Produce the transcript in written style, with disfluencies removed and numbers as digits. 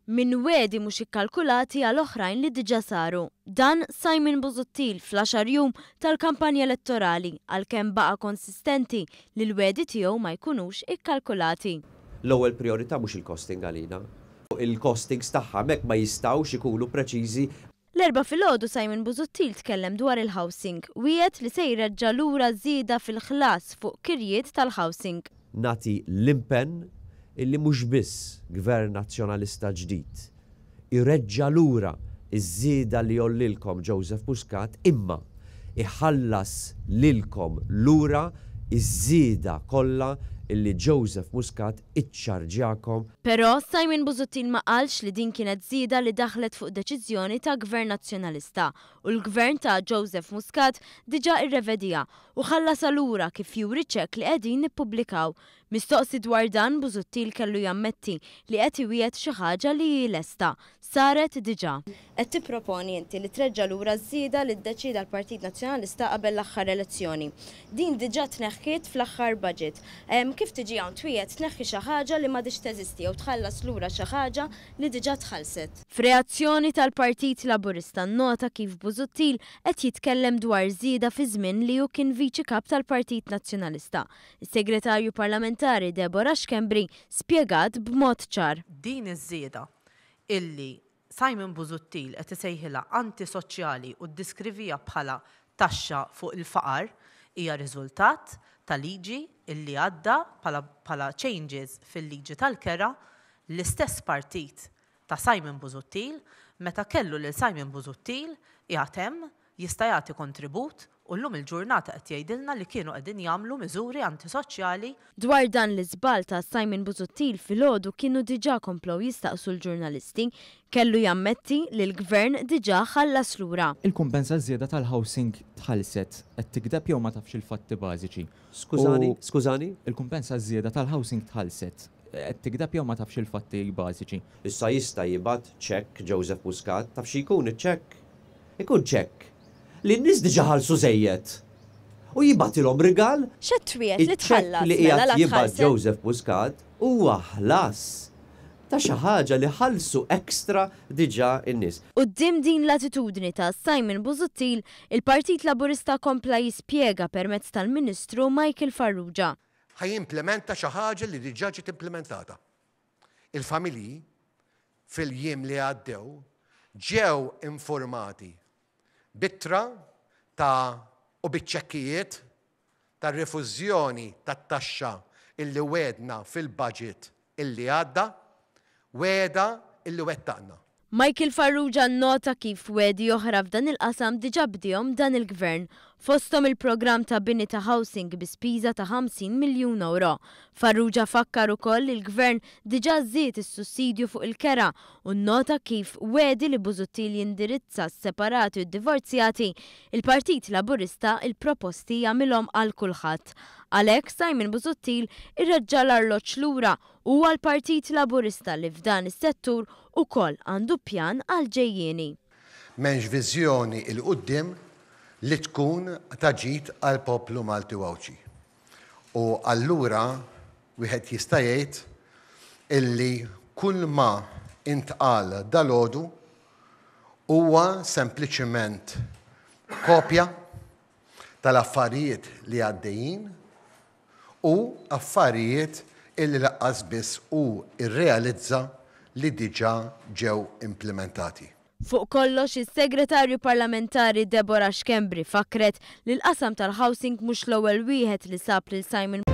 Minn wegħdi mhux ikkalkulati għal oħrajn li diġà saru. Dan Simon Busuttil fl-għaxar jum tal-kampanja elettorali għalkemm baqa' konsistenti li l-wegħdi tiegħu ma jkunux ikkalkulati. L-ewwel prijorità mhux il-costing għalina. Il-costings tagħha hemmhekk ma jistgħux ikunu preċiżi. L-Erbgħa filgħodu Simon Busuttil tkellem dwar il-housing. Wiegħed li se jreġġa' lura żieda fil-ħlas fuq kirjiet tal-housing. Nagħti l-impenn illi mhux biss Gvern Nazzjonalista ġdid ireġġa' lura ż-żieda li għollilkom Joseph Muscat imma iħallas lilkom lura ż-żieda kollha illi Joseph Muscat iċċarġjakom. Però, Simon Busuttil ma qalx li din kienet żieda li daħlet fuq deċiżjoni ta' Gvern Nazzjonalista u l-Gvern ta' Joseph Muscat diġà irrevediha u ħallasha lura kif juri ċekk li qegħdin nippubblikaw. Mistoqsi dwar dan, Busuttil kellu jammetti li qed iwiegħed xi ħaġa li hi lesta, saret diġà. Qed tipproponi inti li treġġa' lura ż-żieda li ddeċieda l-Partit Nazzjonalista qabel l-aħħar elezzjoni. Din diġà tneħħiet fl-aħħar budget. Kif tiġi hawn twiegħed tneħħi xi ħaġa li m'għadhiex teżisti jew tħallas lura xi ħaġa li diġà tħallset? F'reazzjoni tal-Partit Laburista nnota kif Busuttil qed jitkellem dwar żieda fi żmien li hu kien Viċi Kap tal-Partit Nazzjonalista. Is-Segretarju Parlamentari Deborah Schembri spjegat b'mod ċar. Din iż-żieda illi Simon Busuttil qed isejħilha antisoċjali u ddiskrivieha bħala taxxa fuq il-faqar hija riżultat ta' liġi illi għadda bħala bħala changes fil-liġi tal-kera l-istess partit ta' Simon Busuttil meta kellu lil Simon Busuttil qiegħed hemm jista' jagħti kontribut u llum il-ġurnata qed jgħidilna li kienu qegħdin jagħmlu miżuri antisoċjali. Dwar dan l-iżball ta' Simon Busuttil filgħodu kienu diġà komplew jistaqsu l-ġurnalisti. Kellu jammetti li l-Gvern diġà ħallas lura. Il-kumpens għaż-żieda tal-housing tħallset. Qed tigdeb jew ma tafx il-fatti bażiċi? Skużani, skużani? Il-kumpens għaż-żieda tal-housing tħallset. Qed tigdeb jew ma tafx il-fatti bażiċi? Issa jista' jibgħat ċekk Joseph Muscat, taf xi jkun iċ-ċekk? Ikun ċekk li n-nies diġà ħallsu żejjed u jibgħatilhom rigal. X'qed twiegħed li Iċ-ċekk tħallas li mela qiegħed la jibgħat tħallset? Joseph Muscat huwa ħlas ta' xi ħaġa li ħallsu extra diġà n-nies. Quddiem din l-attitudni ta' Simon Busuttil, il-Partit Laburista kompla jispjega permezz tal-Ministru Michael Farrugia. Ħa jimplementa xi ħaġa li diġà ġiet implimentata. Il-familji fil-jiem li għaddew ġew infurmati b'ittra ta' u biċ-ċekkijiet tar-rifużjoni tat-taxxa illi wegħdna fil-budget illi għadda, wegħda illi wettaqna. Michael Farrugia nnota kif wegħdi oħra f'dan il-qasam diġà bdiehom dan il-Gvern, fosthom il-programm ta' bini ta' housing bi spiża ta' 50 miljun ewro. Farrugia fakkar ukoll li l-Gvern diġà żied is-sussidju fuq il-kera u nnota kif wegħdi li Busuttil jindirizza s-separati u d-divorzjati, il-Partit Laburista il-proposti jagħmilhom għal kulħadd. Għalhekk Simon Busuttil ireġġa' l-arloġġ lura Huwa l-Partit Laburista li f'dan is-settur ukoll għandu pjan għall-ġejjieni. M'hemmx viżjoni 'l quddiem li tkun ta' ġid għall-poplu Malti u Għawdxi. U allura wieħed jista' jgħid illi kull ma intqal dalgħodu huwa sempliċiment kopja tal-affarijiet li għaddejjin u affarijiet illi laqqas biss hu rrealizza li diġà ġew implimentati. Fuq kollox, is-Segretarju Parlamentari Deborah Schembri fakkret li l-qasam tal-housing mhux l-ewwel wieħed li sab lil Simon.